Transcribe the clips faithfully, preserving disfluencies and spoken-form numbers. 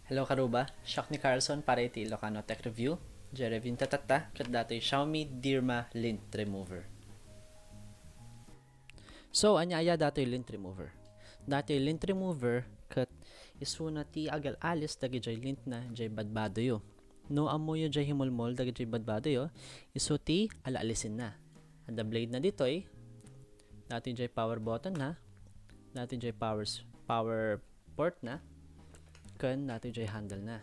Hello karuba, Shock ni Carlson para iti Ilocano Tech Review. Jay review ta tatta, ket datoy Xiaomi Dirma Lint Remover. So, ania aya datoy lint remover? Datoy lint remover, ket isuna ti agal-alis dagijay lintna jay badbadoyo. No ammoyo jay himulmol dagijay badbadoyo, isu ti ala-alisenna. Adda blade na ditoy, datoy jay power button na, datoy jay power, power port na, ken datoy jay handle na.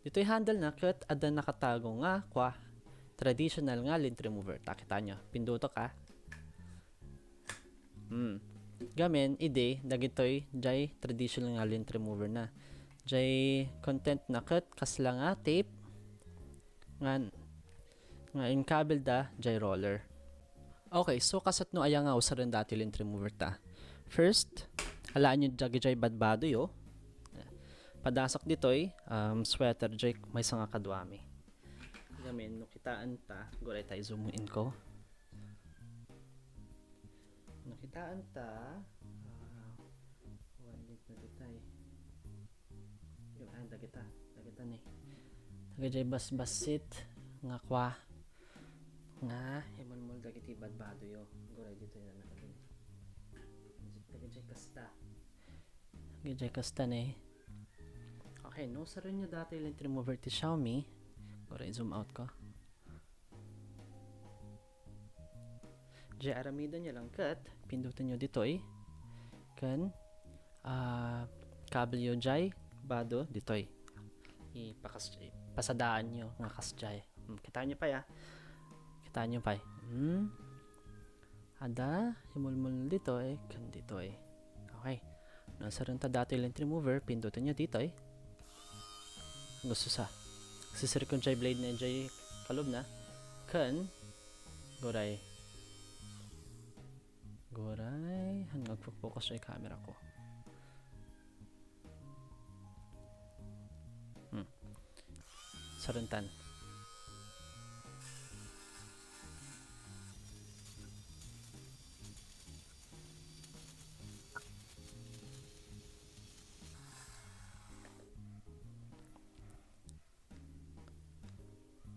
Ditoy handle na ket adda nakatago nga kua, traditional nga lint remover. Ta, kitanyo, pindutok a. Hmm. Gamin, idi, dagitoy jay traditional nga lint remover na. Jay content na ket kasla nga tape nga, nga inkabelda jay roller. Okay, so kasatno aya nga usaren datoy lint remover ta. First, alaanyo dagijay badbadoyo. Padasok ditoy, um, sweater jay maysa nga kaduami. Gamin, no kitaenta, guray ta i-zoom in ko. No kitaenta, ah, one minute na ditoy. Yung, ah, dagita, dagita ni. Dagijay basbasit nga kua, nga himulmol dagiti badbadoyo. Guray ditoy na nakabili. Dagijay kasta. Dagijay kasta ni. Okay, no usarenyo datoy lint remover ti Xiaomi. Guray, zoom out ko. Jay aramidenyo lang ket, pindutenyo ditoy. Ken, ah, kabelyo jay bado ditoy. Ipakas-, ipasadaanyo nga kasjay. Hmm, kitaenyo pay a. Kitaenyo pay. Hmm. Adda, himulmol ditoy, ken ditoy. Okay. No usarenta datoy lint remover, pindutenyo ditoy. Gusto sa. Sisirkon jay blade na jay kalubna. Ken, guray. Guray, han agfo-focus jay camera ko. Hmm. Sarentan.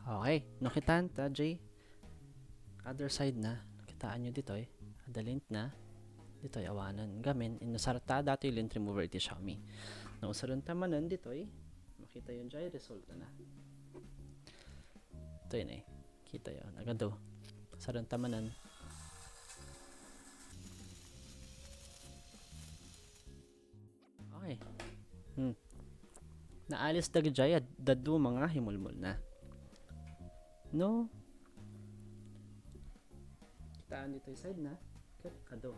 Okay, nakitaenta jay other side na. Nakitaenyo ditoy, adda lint na. Ditoy awanen. Gamin, inusarta datoy lint remover iti Xiaomi. No usarenta manen ditoy, makitayo jay resulta na. Itoy na eh. Kitayo, nagadu. Usarenta manen. Okay. Hmm. Naalis dagijay ad-, dadduma nga himulmol na. No? Kitaan ditoy side na. Ket adu.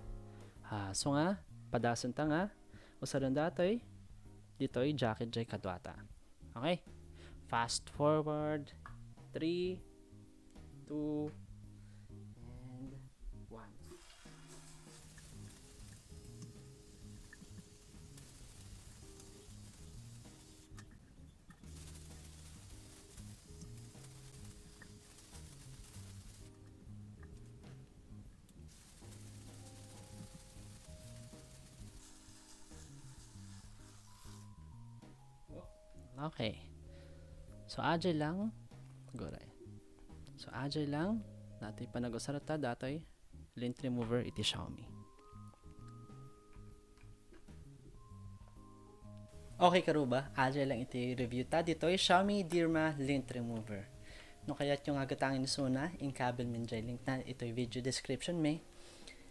Ah, so nga, padasenta nga, usaren datoy, ditoy jacket jay kaduata. Okay? Fast forward, three, two, and one. Okay. So, ajay lang. Guray. So, ajay lang. Datoy panagusarta datoy lint remover iti Xiaomi. Okay, karuba, ajay lang iti review ta ditoy Xiaomi Dirma Lint Remover. No kayatyo nga agatangen isuna, inkabelmi jay link na itoy video description mi.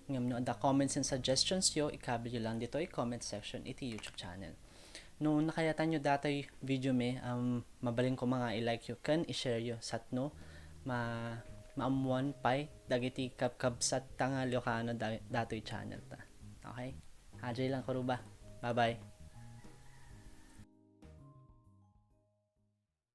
Ngem no adda comments and suggestions yo, ikabelyo lang ditoy comment section iti YouTube channel. No nakayatanyo datoy video mi, um, mabalin koma nga i-like yo ken i-share yo satno ma-, maammuan pay dagiti kabkabsat ta nga Ilokano da-, datoy channel ta. Okay? Ajay lang, karuba. Bye-bye.